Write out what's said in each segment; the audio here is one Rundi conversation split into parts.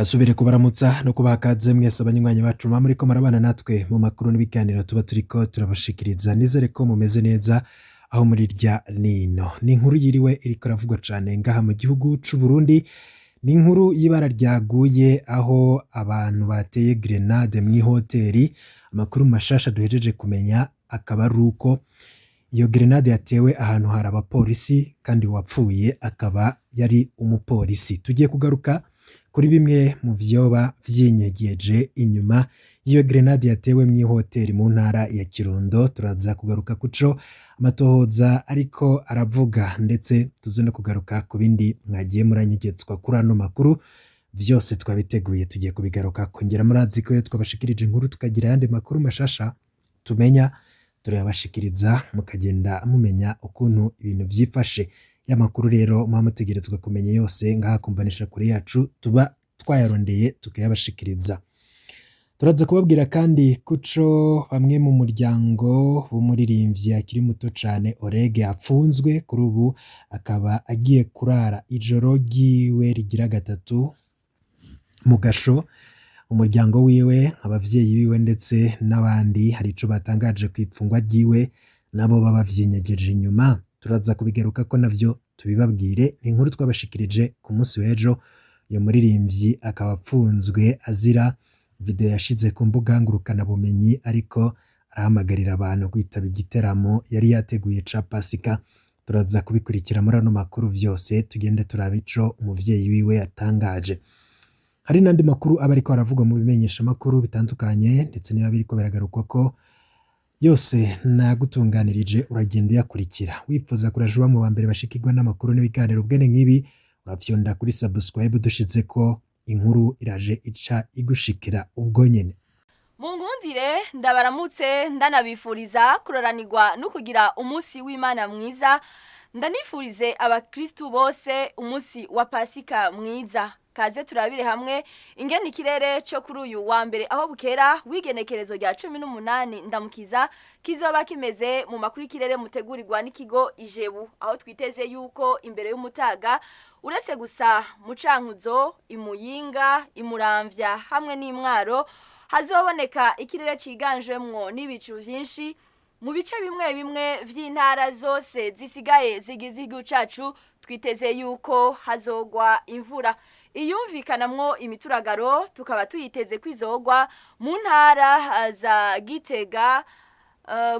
Gasubire kubaramutsa no kubaha kaze mwese abanywanyi bacu muba muriko murabana natwe mu makuru n'ibiganiro tuba turiko turabashikiriza. Nizere ko mumeze neza aho muri rya nino. Ni inkuru yiriwe iriko iravugwa cane ngaha mu gihugu c'u Burundi. Ni inkuru y'ibara ryaguye aho abantu bateye grenade mw'ihoteri. Amakuru mashasha duhejeje kumenya akaba ari uko iyo grenade yatewe ahantu hari abapolisi kandi uwapfuye akaba yari umupolisi. Tugiye kugaruka kuri bimwe mu vyoba vyinyegeje inyuma y'iyo grenade yatewe mw'ihoteri mu ntara ya Kirundo. Turaza kugaruka kuco amatohoza ariko aravuga, ndetse tuze no kugaruka ku bindi mwagiye muranyegetswa kuri ano makuru. Vyose twabiteguye, tugiye kubigaruka. Kongera murazi ko iyo twabashikirije inkuru tukagira ayandi makuru mashasha tumenya, turayabashikiriza mukagenda mumenya ukuntu ibintu vyifashe. Ya makuru rero muba mutegerezwa kumenya yose ngaha kumbonesha kure yacu tuba twayarondeye tukayabashikiriza. Turaza kubabwira kandi kuco bamwe mu muryango w'umuririmbyi akiri muto cane Orege apfunzwe, kuri ubu akaba agiye kurara ijoro ryiwe rigira gatatu mu gasho. Umuryango wiwe, abavyeyi biwe ndetse n'abandi hari ico batangaje kw'ipfungwa ryiwe, nabo baba bavyinyegeje inyuma. Turaza kubigarukako navyo tubibabwire. Ni inkuru twabashikirije ku munsi w'ejo. Uyo muririmbyi akaba apfunzwe azira video yashize ku mbuga ngurukanabumenyi ariko arahamagarira abantu kwitaba igiteramo yari yateguye ca Pasika. Turaza kubikurikira muri ano makuru vyose, tugende turaba ico umuvyeyi wiwe yatangaje. Hari n'andi makuru aba ariko aravugwa mu bimenyeshamakuru bitandukanye, ndetse niba biriko biragarukwa ko yose nagutunganirije, uragenda uyakurikira. Wipfuza kuraja uba mu ba mbere bashikirwa n'amakuru n'ibiganiro bwene nk'ibi, urafyonda kuri subscribe, dushizeko inkuru iraje ica igushikira ubwo nyene. Munkundire ndabaramutse, ndanabifuriza kuroranirwa no kugira umunsi w'Imana mwiza. Ndanifurize abakristu bose umunsi wa Pasika mwiza. Kaze turabire hamwe ingene ikirere cyo kuri uyu wa mbere aho bukera w'igenekerezo rya 18 Ndamukiza kizoba kimeze mu makuru y'ikirere mutegurirwa n'ikigo Ijebu, aho twiteze yuko imbere y'umutaga uretse gusa mu Cankuzo, Imuyinga, Imuramvya hamwe n'Imwaro hazoboneka ikirere ciganjemwo n'ibicu vyinshi. Mu bice bimwe bimwe vy'intara zose zisigaye zigize igihugu cacu twiteze yuko hazogwa imvura iyumvikanamwo imituragaro, tukaba tuyiteze kwizogwa mu ntara za Gitega,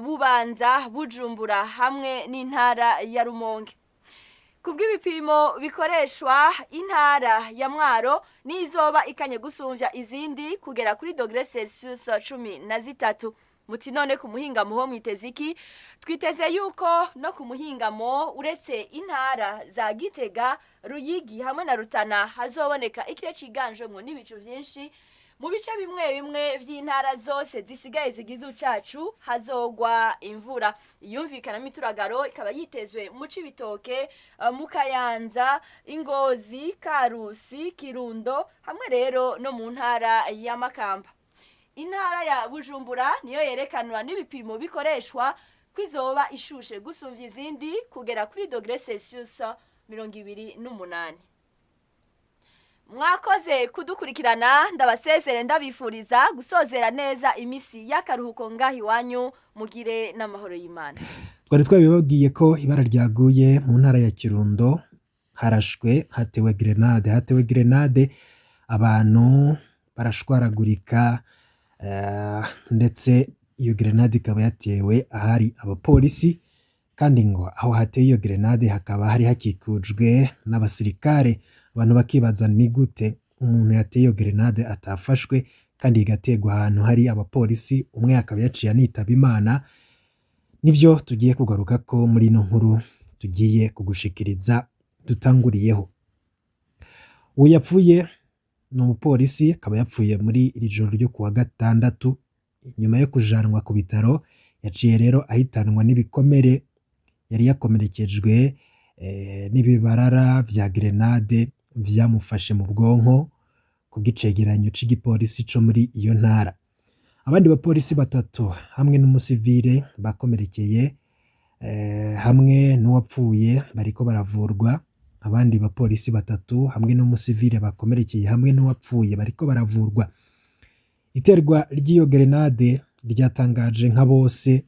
Bubanza, Bujumbura hamwe n'intara ya Rumonge. Kubw'ibipimo bikoreshwa, intara ya Mwaro nizoba ikanye gusumvya izindi kugera kuri dogere Celsius 13. Muti none ku muhingamo ho mwiteze iki? Twiteze yuko no ku muhingamo uretse intara za Gitega, Ruyigi hamwe na Rutana hazoboneka ikirere ciganjemwo n'ibicu vyinshi. Mu bice bimwe bimwe vy'intara zose zisigaye zigize ucacu hazogwa imvura iyumvikanamo ituragaro, ikaba yitezwe mu Cibitoke, mu Kayanza, Ingozi, Karusi, Kirundo hamwe rero no mu ntara ya Makamba. Intara ya Bujumbura niyo yerekanwa n'ibipimo bikoreshwa kwizoba ishushe gusumvya izindi kugera kuri dogere Celsius 28. Mwakoze kudukurikirana, ndabasezere ndabifuriza gusozera neza imisi y'akaruhuko ngaho iwanyu, mugire n'amahoro y'Imana. Twari twabibabwiye ko ibara ryaguye mu ntara ya Kirundo, harashwe, hatewe grenade, hatewe grenade, abantu barashwaragurika, ndetse iyo grenade ikaba yatewe ahari abapolisi, kandi ngo aho hateye iyo grenade hakaba hari hakikujwe n'abasirikare. Abantu bakibaza ni gute umuntu yateye iyo grenade atafashwe kandi igategwa ahantu hari abapolisi, umwe akaba yaciye anitaba Imana. Nivyo tugiye kugaruka ko muri ino nkuru tugiye kugushikiriza dutanguriyeho. Uwo yapfuye ni umupolisi, akaba yapfuye muri iri joro ryo kuwa gatandatu inyuma yo kujanwa ku bitaro. Yaciye rero ahitanwa n'ibikomere yari yakomerekejwe n'ibibarara vya grenade vyamufashe mu bwonko, kubw'icegeranyo c'igipolisi co muri iyo ntara. Abandi bapolisi batatu hamwe n'umusivile bakomerekeye hamwe n'uwapfuye bariko baravurwa. Abandi bapolisi batatu hamwe n'umusivile bakomerekeye hamwe n'uwapfuye bariko baravurwa. Iterwa ry'iyo gerenade ryatangaje nka bose,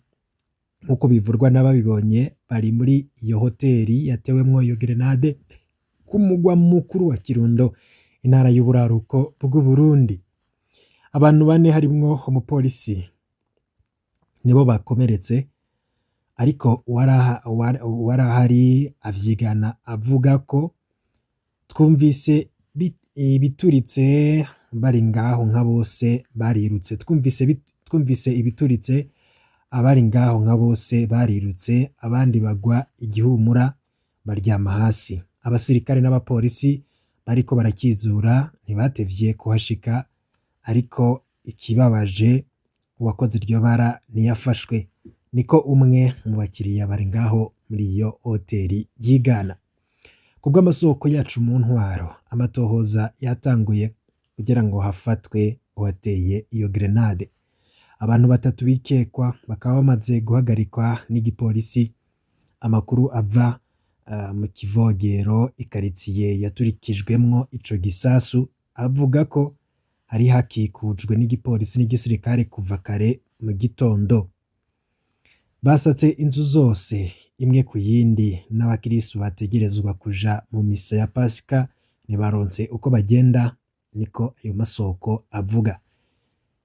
nk'uko bivurwa n'ababibonye bari muri iyo hoteli yatewemwo iyo gerenade ku mugwa mukuru wa Kirundo, intara y'uburaruko bw'Uburundi. Abantu bane harimwo umupolisi nibo bakomeretse, ariko uwarahari avyigana avuga ko twumvise ibituritse bari ngaho nka bose barirutse. Twumvise ibituritse abari ngaho nka bose barirutse, abandi bagwa igihumura baryama hasi. Abasirikare n'abapolisi bariko barakizura ntibatevye kuhashika, ariko ikibabaje uwakoze iryo bara ntiyafashwe, niko umwe mu bakiriya bari ngaho muri iyo hoteli yigana. Kubw'amasoko yacu mu ntwaro, amatohoza yatanguye kugira ngo hafatwe uwateye iyo grenade. Abantu batatu bikekwa bakaba bamaze guhagarikwa n'igipolisi. Amakuru ava mu Kivogero, ikaritsiye yaturikijwemwo ico gisasu, avuga ko hari hakikujwe n'igipolisi n'igisirikare kuva kare mu gitondo. Basatse inzu zose imwe ku yindi, n'abakirisu bategerezwa kuja mu misa ya Pasika ntibaronse uko bagenda, niko ayo masoko avuga.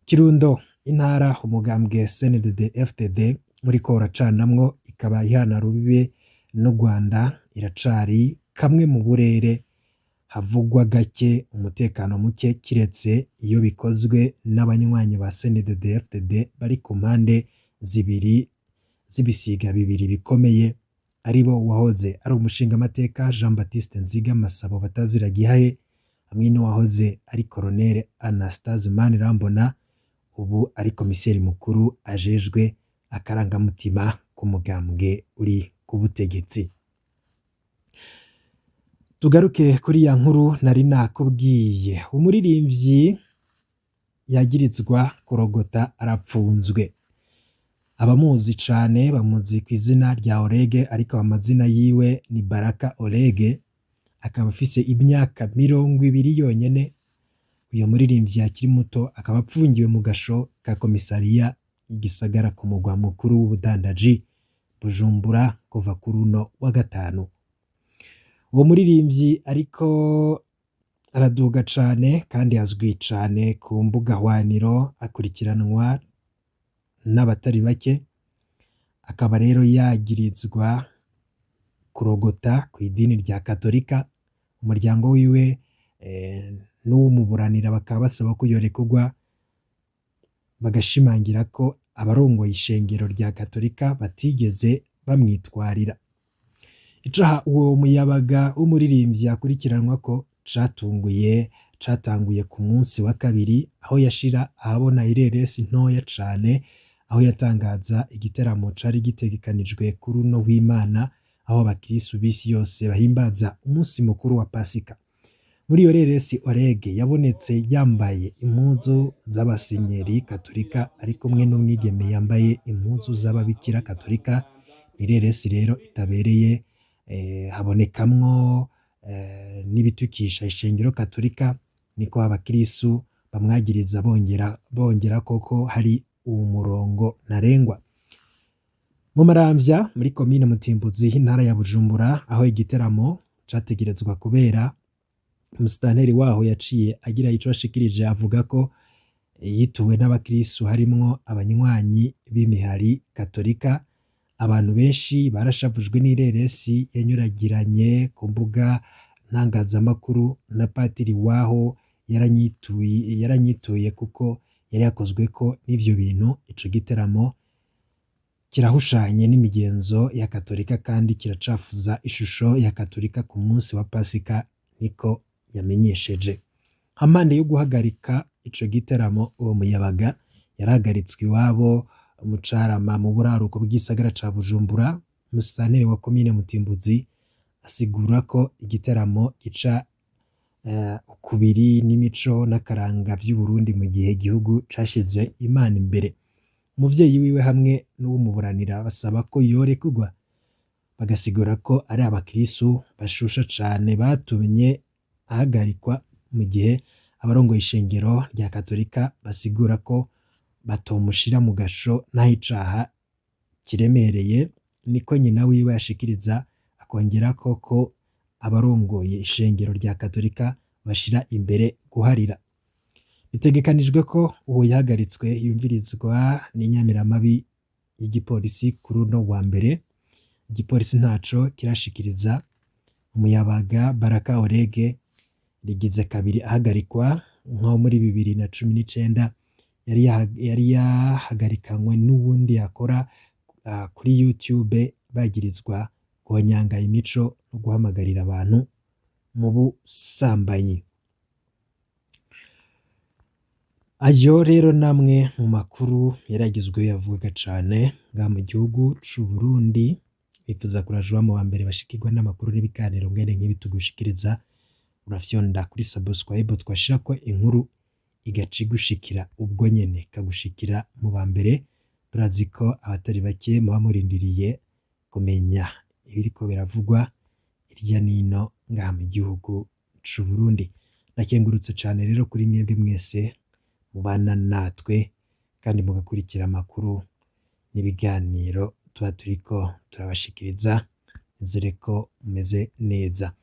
Kirundo, intara umugambwe CNDD FDD uriko uracanamwo, ikaba ihana rubibe n'u Rwanda, iracari kamwe mu burere havugwa gake umutekano muke, kiretse iyo bikozwe n'abanywanyi ba CNDD FDD bari ku mpande zibiri z'ibisiga bibiri bikomeye, aribo uwahoze ari umushingamateka Jean Baptiste Nziga Masabo batazira Gihaye hamwe n'uwahoze ari Colonel Anastase Manirambona, ubu ari komiseri mukuru ajejwe akarangamutima k'umugambwe uri ku butegetsi. Tugaruke kuri ya nkuru nari nakubwiye. Umuririmbyi yagirizwa kurogota arapfunzwe. Abamuzi cane bamuzi ku izina rya Orege, ariko amazina yiwe ni Baraka Orege, akaba afise imyaka 20 yonyene. Uyo muririmbyi akiri muto akaba apfungiwe mu gasho ka komisariya y'igisagara ku mugwa mukuru w'ubudandaji Bujumbura kuva kuri uno wa gatanu. Uwo muririmbyi ariko araduga cane kandi azwi cane ku mbuga hwaniro, akurikiranwa n'abatari bake, akaba rero yagirizwa kurogota ku idini rya Katolika. Umuryango wiwe n'uwumuburanira bakaba basaba ko yorekurwa, bagashimangira ko abarongoye ishengero rya Katolika batigeze bamwitwarira. Icaha uwo muyabaga w'umuririmbyi akurikiranwa ko catanguye ku munsi wa kabiri, aho yashira ahabona ireresi ntoya cane, aho yatangaza igiteramo cari gitegekanijwe kuri uno w'Imana, aho abakirisu b'isi yose bahimbaza umunsi mukuru wa Pasika. Muri iyo reresi Orege yabonetse yambaye impuzu z'abasenyeri Katolika, ari kumwe n'umwigeme yambaye impuzu z'ababikira Katolika. Ni reresi rero itabereye, habonekamwo n'ibitukisha ishengero Katolika, niko abakirisu bamwagiriza, bongera koko hari umurongo ntarengwa. Mu Maramvya muri komine Mutimbuzi intara ya Bujumbura, aho igiteramo categerezwa kubera, umusitanteri waho yaciye agira ico ashikirije, avuga ko yituwe n'abakirisu harimwo abanywanyi b'imihari Katolika. Abantu benshi barashavujwe n'ireresi yanyuragiranye ku mbuga ntangazamakuru, na patiri waho yaranyituye kuko yari yakozweko n'ivyo bintu. Ico giteramo kirahushanye n'imigenzo ya Katolika kandi kiracafuza ishusho ya Katolika ku munsi wa Pasika, niko yamenyesheje. Hampande yo guhagarika ico giteramo, uwo muyabaga yarahagaritswe iwabo mu Carama mu buraruko bw'igisagara ca Bujumbura. Umusitanteri wa komine Mutimbuzi asigura ko igiteramo gica ukubiri n'imico n'akaranga vy'Uburundi mu gihe igihugu cashize Imana imbere. Umuvyeyi wiwe hamwe n'uwumuburanira basaba ko yorekurwa. Bagasigura ko ari abakirisu bashusha cane batumye ahagarikwa, mu gihe abarongoye ishengero rya Katolika basigura ko batomushira mu gasho naho icaha kiremereye. Niko nyina wiwe ashikiriza, akongerako ko abarongoye ishengero rya Katolika bashira imbere guharira. Bitegekanijwe ko uwo yahagaritswe yumvirizwa n'inyamiramabi y'igipolisi kuri uno wa mbere. Igipolisi ntaco kirashikiriza. Umuyabaga Baraka Orege rigize kabiri ahagarikwa. Nko muri 2019 yari yahagarikanywe n'uwundi yakora kuri YouTube, bagirizwa guhonyanga imico no guhamagarira abantu mu busambanyi. Ayo rero namwe mu makuru yaragizwe yavugaga cane ngaha mu gihugu c'u Burundi. Wifuza kuraja mu wa mbere bashikirwa n'amakuru n'ibiganiro mwene nk'ibi tugushikiriza, urafyonda kuri subscribe, twashirako inkuru igaca igushikira ubwo nyene, ikagushikira mu ba mbere. Turazi ko abatari bake muba murindiriye kumenya ibiriko biravugwa hirya nino ngaha mu gihugu c'u Burundi. Ndakengurutse cane rero kuri mwebwe mwese mubana natwe kandi mugakurikira amakuru n'ibiganiro tuba turiko turabashikiriza. Nizere ko mumeze neza.